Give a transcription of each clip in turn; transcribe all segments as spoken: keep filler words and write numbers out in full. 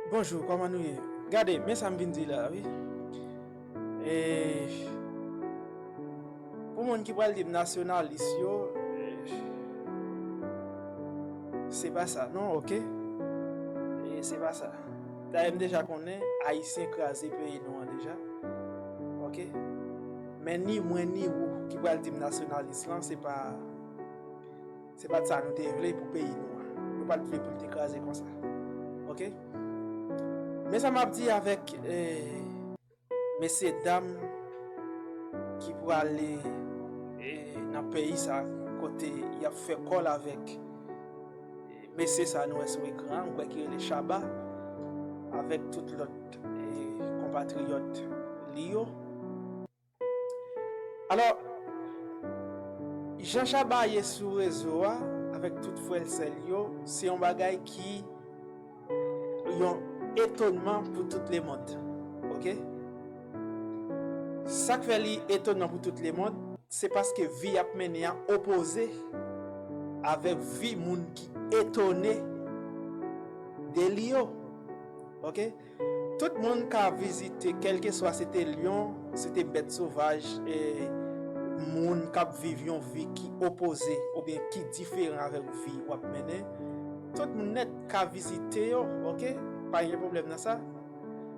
Bonjou, kòman nou ye? Gade, men sa m vin di la, wi. E, pou moun ki pral di m nasyonalis yo, e, se pa sa, non, oke? E se pa sa. Dayè, m deja konnen, Ayisyen kraze peyi nou an deja. Oke? Men ni mwen ni ou ki pral di m nasyonalis lan, se pa, se pa t sa nou te vle pou peyi nou an. Nou pa t vle pou l te kraze konsa. Oke? Men sa m ap di avèk, e, mesye dam ki prale, e, nan peyi sa kote y ap fè kòl avèk, e, mesye sa nou wè sou ekran an, m kwè ki rele Shabba, avèk tout lòt, e, konpatriyòt li yo. Alò, jan Shabba ye sou rezo a, avèk tout frè l sè l yo, se yon bagay ki yon etonman pou tout lemonn. Oke? Sa k fè li etonman pou tout lemonn, se paske vi y ap mennen an opoze avèk vi moun ki etone de li yo. Oke? Tout moun ka vizite, kèlkeswa se te lyon, se te bèt sovaj, e moun k ap viv yon vi ki opoze oubyen ki diferan avèk vi w ap mennen, tout moun nèt ka vizite yo, oke? Pa gen pwoblèm nan sa.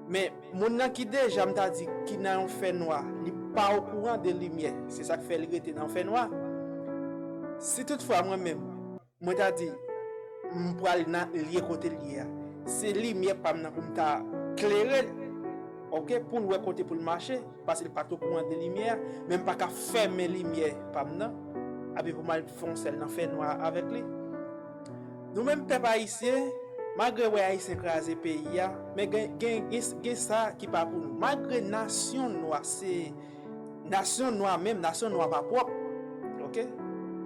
Men, moun nan ki deja, m ta di, ki nan yon fènwa, li pa okouran de limyè. Se sa k fè li rete nan fènwa. Si toutfwa mwen menm, mwen ta di, m pral nan lye kote l ye a. Se limyè pa m nan pou m ta klere l, oke, pou l wè kote pou l mache, paske l pa t okouran de limyè a, men m pa ka fèmen limyè pa m nan, epi pou m al fè yon sèl nan fènwa avèk li. Nou menm pèp ayisyen, malgre w wè Ayisyen kraze peyi a, men gen, gen, gen, gen sa ki pa pou nou. Malgre nasyon nwa se nasyon nwa menm, nasyon nwa pa pwòp. Oke?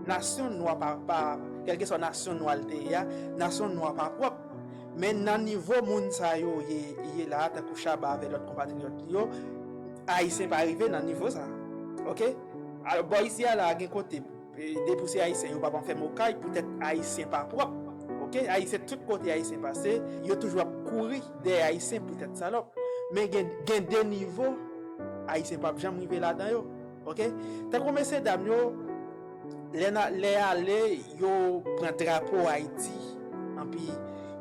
Nasyon nwa pa, pa, kèlkeswa nasyon nwa l te ye a, nasyon nwa pa pwòp. Men nan nivo moun sa yo ye, ye la, tankou Shabba avèk lòt konpatriyòt li yo, Ayisyen pa rive nan nivo sa. Oke? Alò, bò isi a la, gen kote, e, depi w se Ayisyen, yo pa fèmen w kay, poutèt Ayisyen pa pwòp. Oke? Ayisyen, tout kote Ayisyen pase, yo toujou ap kouri dèyè Ayisyen poutèt salòp. Men gen, gen de nivo, Ayisyen p ap janm rive ladan yo. Oke? Tankou mesye dam yo, lè n a, lè y ale, yo pran drapo Ayiti, anpi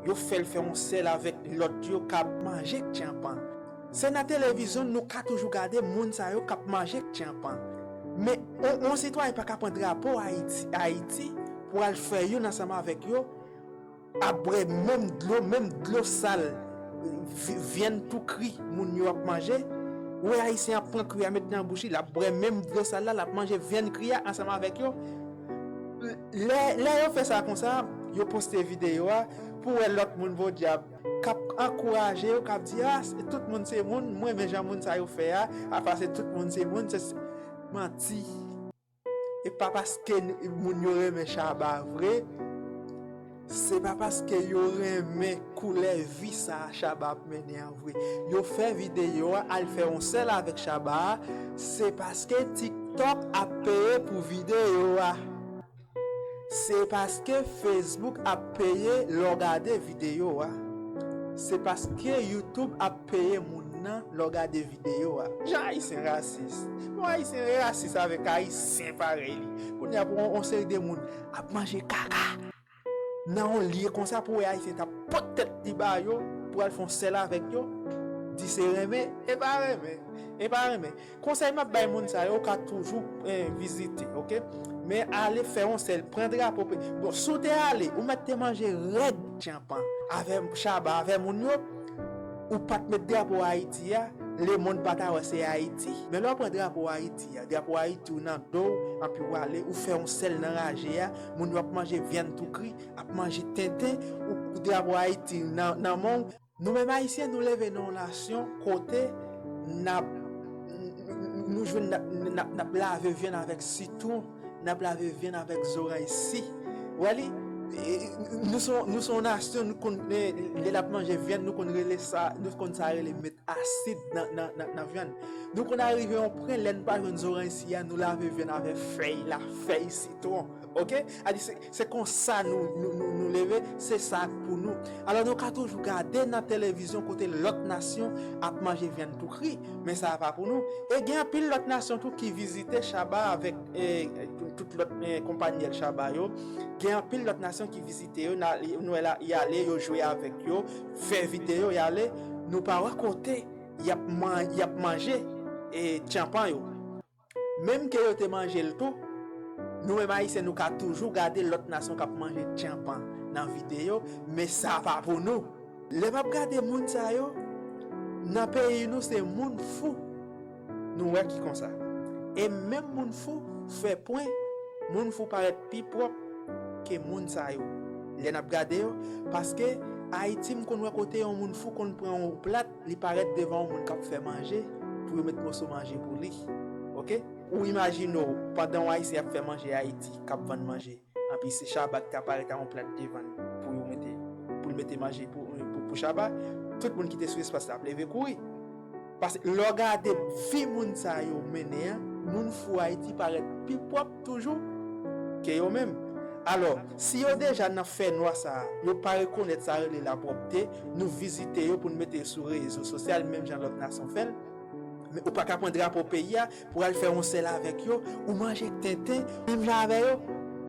yo fè l fè yon sèl avèk lòt yo k ap manje k tyanpan. Se nan televizyon nou ka toujou gade moun sa yo k ap manje k tyanpan. Men, on, on sitwayen pa ka pran drapo Ayiti, Ayiti pou al fè youn ansanm avèk yo, ap bwè menm dlo, menm dlo sal, vi-, vyann tou kri moun yo ap manje. Ou wè Ayisyen ap pran kri a met nan bouch li, l ap bwè menm dlo sal la, l ap manje vyann kri a ansanm avèk yo. Lè, lè yo fè sa konsa, yo poste videyo a, pou wè lòt moun podyab k ap ankouraje yo, k ap di, "A, se, tout moun se moun, m renmen jan moun sa yo fè a, apa se tout moun se moun, se, se." Manti. E pa paske n-, moun yo renmen Shabba vre, se pa paske yo renmen koulè vi sa a Shabba ap mennen an vre. Yo fè videyo a, al fè yon sèl avèk Shabba a, se paske TikTok ap peye pou videyo a. Se paske Facebook ap peye lè w gade videyo a. Se paske YouTube ap peye moun nan lè w gade videyo a. Jan Ayisyen rasis. Bon, Ayisyen rasis avèk Ayisyen parèy li. Kounye a pou yon, yon seri de moun ap manje kaka nan yon lye konsa pou wè Ayisyen t ap pot tèt li ba yo pou al fè yon sèl avèk yo. Di se renmen, e pa renmen, e pa renmen. Konsèy m ap bay moun sa yo, ou ka toujou, eh, vizite, oke? Men ale fè yon sèl, pran drapo pe-, bon, si w te ale, ou mèt te manje rèd tyanpan avè Shabba, avè moun yo, ou pa t met drapo Ayiti a, lemonn pa ta wè se Ayiti. Men lè w pran drapo Ayiti a, drapo Ayiti ou nan do w, anpi w ale, ou fè yon sèl nan raje a, moun yo ap manje vyann tou kri, ap manje tenten, ou, ou drapo Ayiti nan, nan men w, Nou menm Ayisyen, nou leve nan yon nasyon kote n ap, n-, n-, nou jwenn n ap, n ap, n ap lave vyann avèk sitwon, n ap lave vyann avèk zoranj si. Ou wè li, e, nou se yon, nou se yon nasyon, nou konn, e, lè n ap manje vyann, nou konn rele sa, nou konn sa rele met asid nan, nan, nan, nan vyann. Nou konn arive yon pwen, lè n pa jwenn zoranj si a, nou lave vyann avèk fèy la, fèy sitwon. Ok? A di se, se konsa nou, nou, nou, nou leve, se sa k pou nou. Alò, nou ka toujou gade nan televizyon kote lòt nasyon ap manje vyann tou kri, men sa pa pou nou. E gen anpil lòt nasyon tou ki vizite Shaba avèk eh, tout, tout lòt eh, konpayi Shaba yo. Gen anpil lòt nasyon ki vizite yo, nou wè la, y ale, yo jwe avèk yo, fè videyo, y ale. Nou pa wè kote y ap, man, y ap manje e tyanpan yo. Menm ke yo te manje l tou, nou menm Ayisyen, nou ka toujou gade lòt nasyon k ap manje tyanpan nan videyo, men sa pa pou nou. Lè m ap gade moun sa yo, nan peyi nou se moun fou nou wè ki konsa. E menm moun fou fè pwen, moun fou parèt pi pwòp ke moun sa yo. Lè n ap gade yo, paske Ayiti m konn wè kote yon moun fou konn pran yon plat, li parèt devan yon moun k ap fè manje pou yo met moso manje pou li. Ok? Ou imajine w, pandan yon Ayisyen ap fè manje Ayiti, k ap vann manje, anpi se Shaba ki ta parèt a yon plat devan l pou yo mete, pou l mete manje pou, pou, pou Shaba, tout moun ki te sou espas la ap leve kouri. Paske lè w gade vi moun sa yo mennen an, moun fou Ayiti parèt pi pwòp toujou ke yo menm. Alò, si yo deja nan fènwa sa a, yo pa rekonèt sa rele lapwòpte, nou vizite yo pou n mete yo sou rezo sosyal, menm jan lòt nasyon fè l. Men ou pa ka pran drapo peyi a pou al fè yon sèl avèk yo, ou manje ak tenten, menm jan avè yo.